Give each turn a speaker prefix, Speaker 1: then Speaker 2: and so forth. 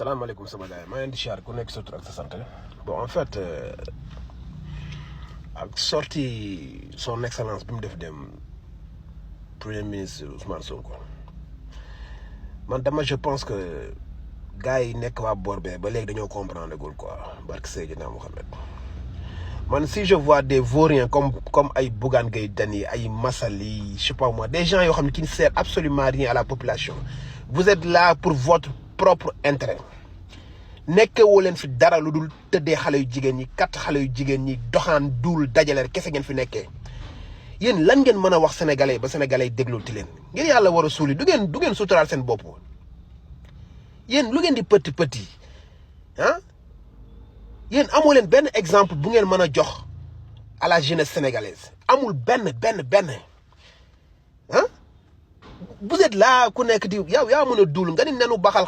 Speaker 1: salaamaaleykum sama gars yi maa ngi leen di siyaar ku nekk sa tur ak sa sant bon en fait ak sorti son excellence bi mu def dem premier ministre Ousmane Sonko man dama je pense que gars yi nekk waa boor bee ba léegi dañoo comprendre gul quoi barke Seydina Mohamed man si je vois des vauriens comme ay Bougane Gueye Dany ay Massaly je sais pas moi des gens yoo xam ne qui ne servent absolument rien à la population vous êtes là pour votre propre intérêt nekkewoo leen fi dara lu dul tëddee xale yu jigéen ñi kat xale yu jigéen ñi doxaan duul dajale kese ngeen fi nekkee yéen lan ngeen mën a wax sénégalais ba sénégalais yi déglu ti leen ngir yàlla war a suuli du ngeen suturaal seen bopp yéen lu ngeen di pëti pëti ah yéen amoo leen benn exemple bu ngeen mën a jox à la jeunesse sénégalaise amul benn ah vous êtes là ku nekk di yow yaa mën a duul nga ni nenu baxal